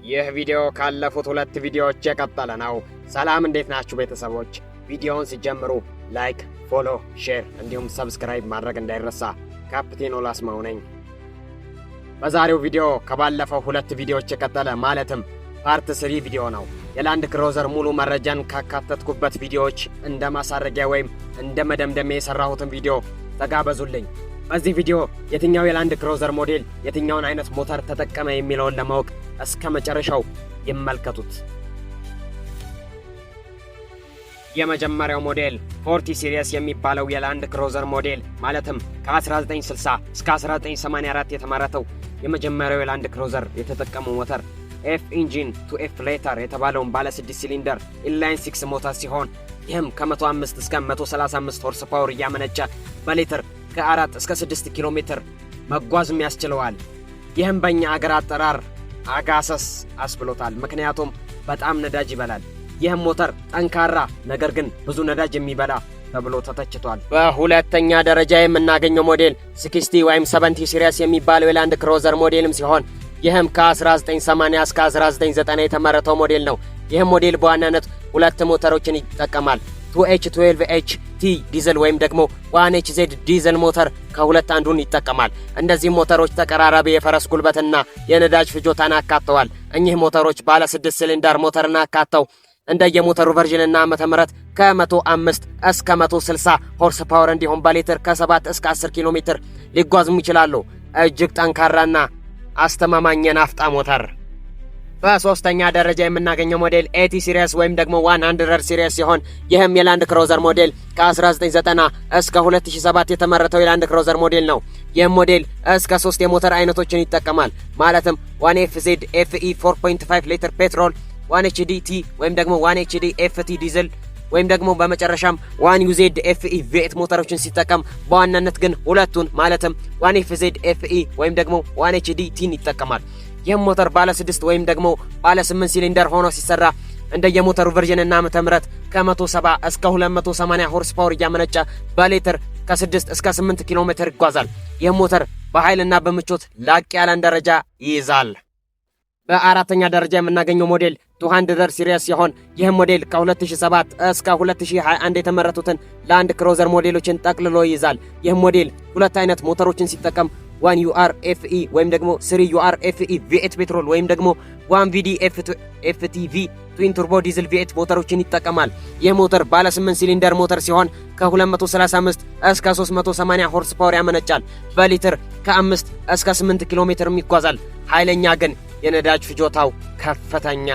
ይህ ቪዲዮ ካለፉት ሁለት ቪዲዮዎች የቀጠለ ነው። ሰላም፣ እንዴት ናችሁ ቤተሰቦች? ቪዲዮውን ሲጀምሩ like፣ follow፣ share እንዲሁም subscribe ማድረግ እንዳይረሳ። ካፕቴን ኦላስማው ነኝ። በዛሬው ቪዲዮ ከባለፈው ሁለት ቪዲዮዎች የቀጠለ፣ ማለትም part 3 ቪዲዮ ነው። የላንድ ክሮዘር ሙሉ መረጃን ካካተትኩበት ቪዲዮዎች እንደ ማሳረጊያ ወይም እንደ መደምደሚያ የሰራሁትን ቪዲዮ ተጋበዙልኝ። በዚህ ቪዲዮ የትኛው የላንድ ክሮዘር ሞዴል የትኛውን አይነት ሞተር ተጠቀመ የሚለውን ለማወቅ እስከ መጨረሻው ይመልከቱት። የመጀመሪያው ሞዴል 40 series የሚባለው የላንድ ክሮዘር ሞዴል፣ ማለትም ከ1960 እስከ 1984 የተመረተው የመጀመሪያው የላንድ ክሮዘር የተጠቀመው ሞተር F engine 2F ሊተር የተባለውን ባለ 6 cylinder inline 6 ሞተር ሲሆን ይህም ከ105 እስከ 135 horse power እያመነጨ በሊትር ከ4 እስከ 6 ኪሎ ሜትር መጓዝም ያስችለዋል። ይህም በእኛ አገር አጠራር አጋሰስ አስብሎታል። ምክንያቱም በጣም ነዳጅ ይበላል። ይህም ሞተር ጠንካራ ነገር ግን ብዙ ነዳጅ የሚበላ ተብሎ ተተችቷል። በሁለተኛ ደረጃ የምናገኘው ሞዴል 60 ወይም 70 series የሚባለው የላንድ ክሮዘር ሞዴልም ሲሆን ይህም ከ1980 እስከ 1990 የተመረተው ሞዴል ነው። ይህም ሞዴል በዋናነት ሁለት ሞተሮችን ይጠቀማል። 2H 12 HT ዲዝል ወይም ደግሞ 1HZ ዲዝል ሞተር ከሁለት አንዱን ይጠቀማል። እነዚህ ሞተሮች ተቀራራቢ የፈረስ ጉልበትና የነዳጅ ፍጆታን አካተዋል። እኚህ ሞተሮች ባለ 6 ሲሊንደር ሞተርን አካተው እንደ የሞተሩ version ና ዓመተ ምህረት ከ105 እስከ 160 horse power እንዲሁም በሊትር ከ7 እስከ 10 ኪሎ ሜትር ሊጓዙም ይችላሉ። እጅግ ጠንካራና አስተማማኝ የናፍጣ ሞተር። በሶስተኛ ደረጃ የምናገኘው ሞዴል 80 series ወይም ደግሞ 100 series ሲሆን ይህም የላንድ ክሮዘር ሞዴል ከ1990 እስከ 2007 የተመረተው የላንድ ክሮዘር ሞዴል ነው። ይህም ሞዴል እስከ ሶስት የሞተር አይነቶችን ይጠቀማል። ማለትም 1 FZ FE 4.5 ሊትር petrol፣ 1 HD T ወይም ደግሞ 1 HD FT ዲዝል ወይም ደግሞ በመጨረሻም 1 UZ FE V8 ሞተሮችን ሲጠቀም በዋናነት ግን ሁለቱን፣ ማለትም 1 FZ FE ወይም ደግሞ 1 HD T ን ይጠቀማል። ይህም ሞተር ባለ 6 ወይም ደግሞ ባለ 8 ሲሊንደር ሆኖ ሲሰራ እንደ የሞተሩ version እና ዓመተ ምህረት ከ170 እስከ 280 horse power እያመነጨ በሊትር ከ6 እስከ 8 ኪሎ ሜትር ይጓዛል። ይህም ሞተር በኃይልና በምቾት ላቅ ያለን ደረጃ ይይዛል። በአራተኛ ደረጃ የምናገኘው ሞዴል 200 series ሲሆን ይህም ሞዴል ከ2007 እስከ 2021 የተመረቱትን ላንድ ክሮዘር ሞዴሎችን ጠቅልሎ ይይዛል። ይህም ሞዴል ሁለት አይነት ሞተሮችን ሲጠቀም 1 UR FE ወይም ደግሞ 3 UR FE V8 petrol ወይም ደግሞ 1 VD FTV twin turbo diesel V8 ሞተሮችን ይጠቀማል። ይህ ሞተር ባለ 8 ሲሊንደር ሞተር ሲሆን ከ235 እስከ 380 horse power ያመነጫል። በሊትር ከ5 እስከ 8 ኪሎ ሜትርም ይጓዛል። ኃይለኛ ግን የነዳጅ ፍጆታው ከፍተኛ።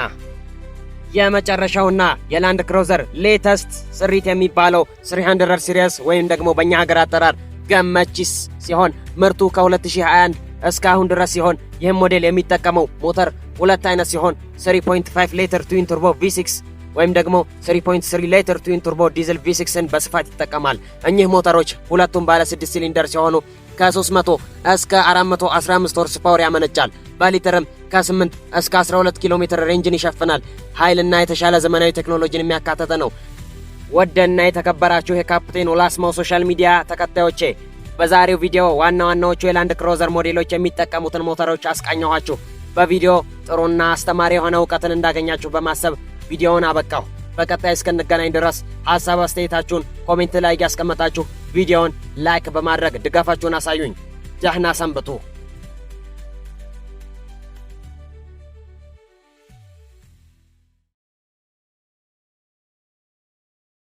የመጨረሻውና የላንድ ክሮዘር latest ስሪት የሚባለው 300 series ወይም ደግሞ በእኛ ሀገር አጠራር ገመቺስ ሲሆን ምርቱ ከ2021 እስከ አሁን ድረስ ሲሆን ይህም ሞዴል የሚጠቀመው ሞተር ሁለት አይነት ሲሆን 3.5 ሊትር twin turbo V6 ወይም ደግሞ 3.3 ሊትር twin turbo diesel V6ን በስፋት ይጠቀማል። እኚህ ሞተሮች ሁለቱም ባለ 6 ሲሊንደር ሲሆኑ ከ300 እስከ 415 horse power ያመነጫል። በሊትርም ከ8 እስከ 12 ኪሎ ሜትር ሬንጅን ይሸፍናል። ኃይልና የተሻለ ዘመናዊ ቴክኖሎጂን የሚያካተተ ነው። ውድና የተከበራችሁ የካፕቴን ኦላስማው social media ተከታዮቼ፣ በዛሬው ቪዲዮ ዋና ዋናዎቹ የላንድ ክሮዘር ሞዴሎች የሚጠቀሙትን ሞተሮች አስቃኘኋችሁ። በቪዲዮ ጥሩና አስተማሪ የሆነ እውቀትን እንዳገኛችሁ በማሰብ ቪዲዮውን አበቃሁ። በቀጣይ እስክንገናኝ ድረስ ሀሳብ አስተያየታችሁን comment ላይ እያስቀመጣችሁ ቪዲዮውን like በማድረግ ድጋፋችሁን አሳዩኝ። ደህና ሰንብቱ።